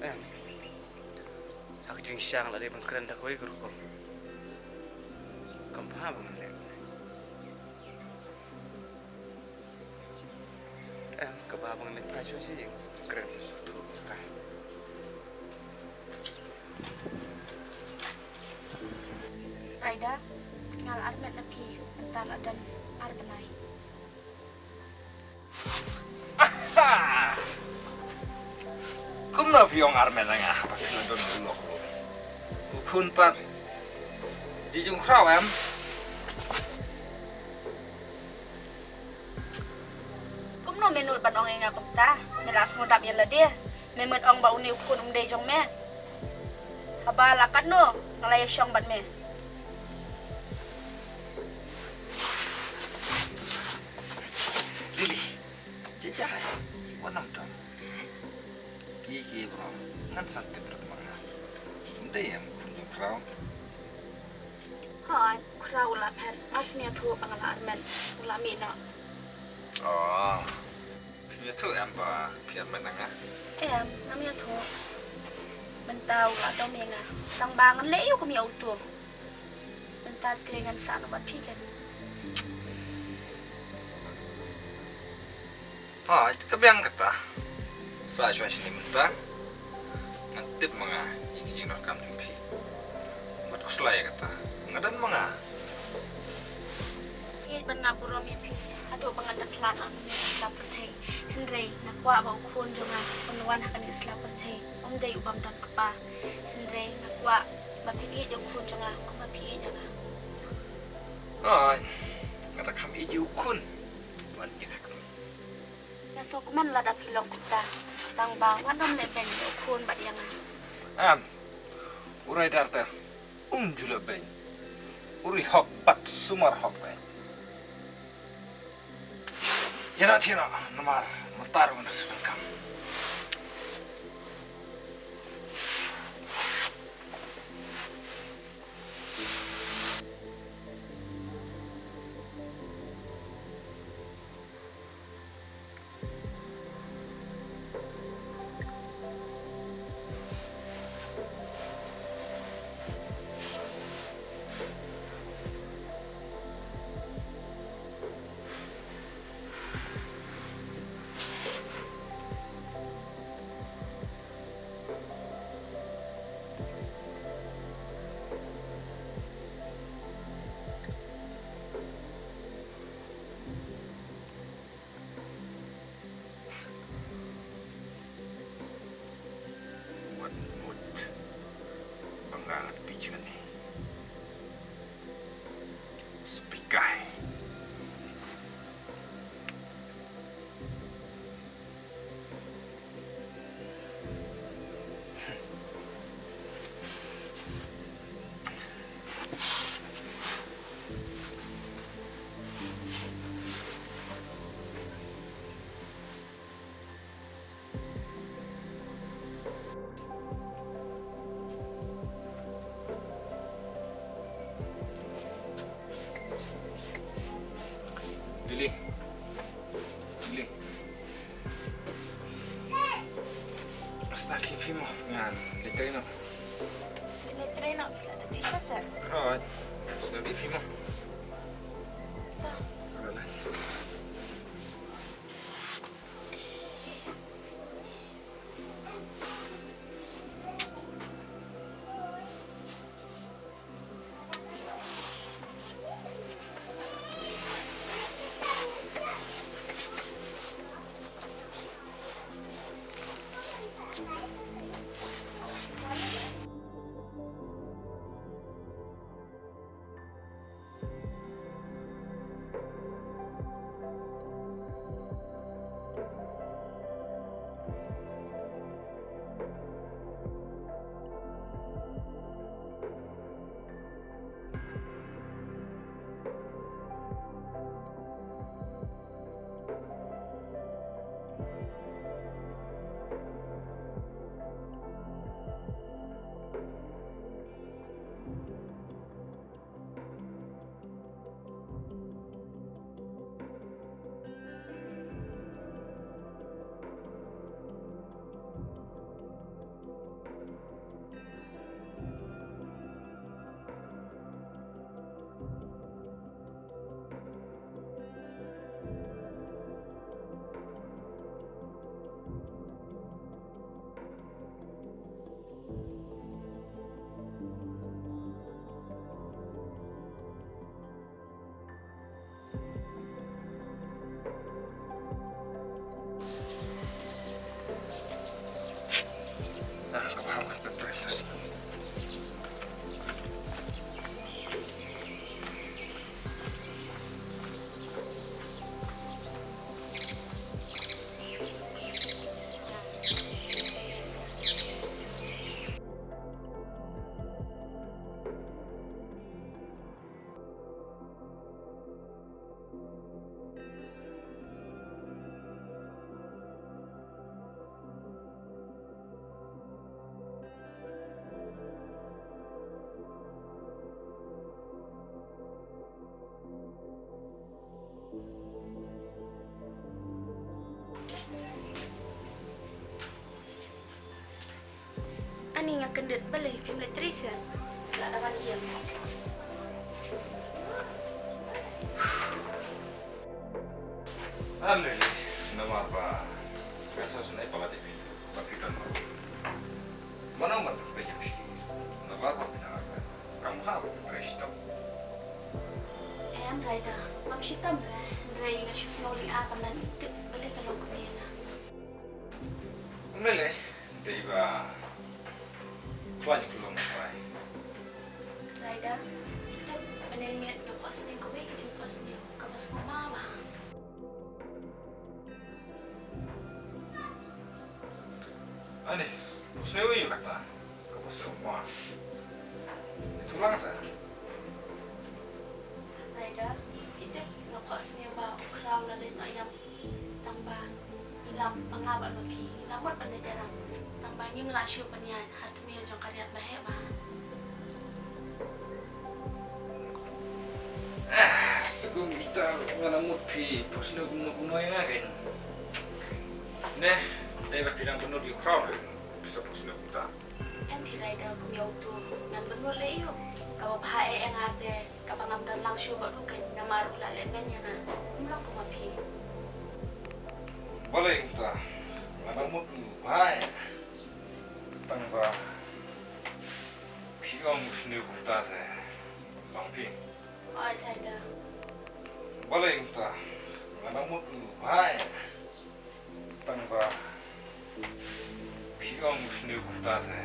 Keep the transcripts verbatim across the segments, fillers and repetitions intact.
Em, ha ka jingshisha nga la dei ban kren da kawei ka rukom. Kam bha ba ngan leh. Em, ka bha ba ngan leh phai shuwa shi jingkren sngewthuh ka. Aida, nga la armet na phi, mynta la don ar bnai. Kumno phi ong armet na nga ba phi la don u lok? U khun pat dei jong u khraw em? Kumno me nud ban ong ïa nga kumta? Me la sngewdap ïa lade. Me mut ong ba une u khun um dei jong me. Haba la katno nga la ïashong bad me. Lily, jajai, wat nang dom. Ki ki bro, ngan sa tip lut ma nga. Ym dei em khun jong u khraw. Hooid, u khraw u la phet, nga sngewthuh ba nga la armet, u la mih noh. Oh. Phi ïathuh em ba phi armet na nga? Em, ngam ïathuh. Mynta u la dom ïa nga. Tang ba ngan leh ïa u kum ïa uto. Mynta te ngan sah noh bad phi ken. Hooid, ka biang kata. Sah shuwa shane mynta. Ngan tip ma nga ïa ki jingdonkam jong phi. Bad khuslai ïa kata, nga don ma nga. Ïeit ban nga burom ïa phi haduh ba ngan da khlad noh ha kane ka sla pyrthei. Hynrei nga kwah ba u khun jong nga un wan ha kane ka sla pyrthei um dei u bym don kpa. Hynrei nga kwah ba phin ïeit ïa u khun jong nga kumba phi ïeit ïa nga. Hooid, nga da kham ïeit ïa u khun. Wan ïeit ha kane. Nga sngewkmen lada phi long kumta. Tang ba wat nym leh beiñ ïa u khun bad ïa nga. Em, u Raidar te um ju leh beiñ. U ri hok bad sumar hok beiñ. Ïa na thiah noh namar mynta ruh ngan da shu donkam. Wat mut ba nga ngan pynjah ne. Spikai. Lily. Lily. Sngewbha ïa phi mo, ngan leit trei noh. Leit trei noh, lada phi sah seh. Hooid. Sngewbha ïa phi mo. Bye. Ni nga kyndit balei phim leit trei seh. La da ban ïeng. Ale, namar ba ka sosnai pala de phi, ba phi don ma. Mano man phi ïa phi. Namar ba phi na ka kam ha ba phi shitom. Em Raida, ngam shitom re, re nga shu sngew lynga ka man tip balei ka long kumne na. Mele, dei ba khlaiñ klong rai. Raida, ita ba neng miet nga pos ni ko wei ka jing pos ni ka pos ko ma ba. Ani, pos ni wei kata ka pos ko ma. Itu lang sa. Raida, ita nga pos ni ba ukraw la le ta yam. Tang ba ngi lam ba nga bad ma phi ngi la mut ban da ïarap. Tang ba ngim lah shuh ban ïaid ha tmier jong ka riat ba heh ba. Ah, sngewbha ita nga la mut phi pos ne kumno kumno ïa nga kein. Ne, dei ba phi dang bynnud ïa u khraw ne phi sa pos ne kumta. Em phi Raida kum ïa utu ngan bynnud leh ïa u. Kaba bha eh ïa nga te kaba ngam don lang shuh bad u kein namar u la leh beiñ ïa nga. Ym long kum ma phi. Balei kumta? Nga nang mut u bha eh. Tang ba phi ong u sniew kumta te long phi. Oi Raida. Balei kumta? Nga nang mut u bha eh. Tang ba phi ong u sniew kumta te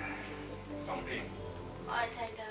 long phi. Oi Raida.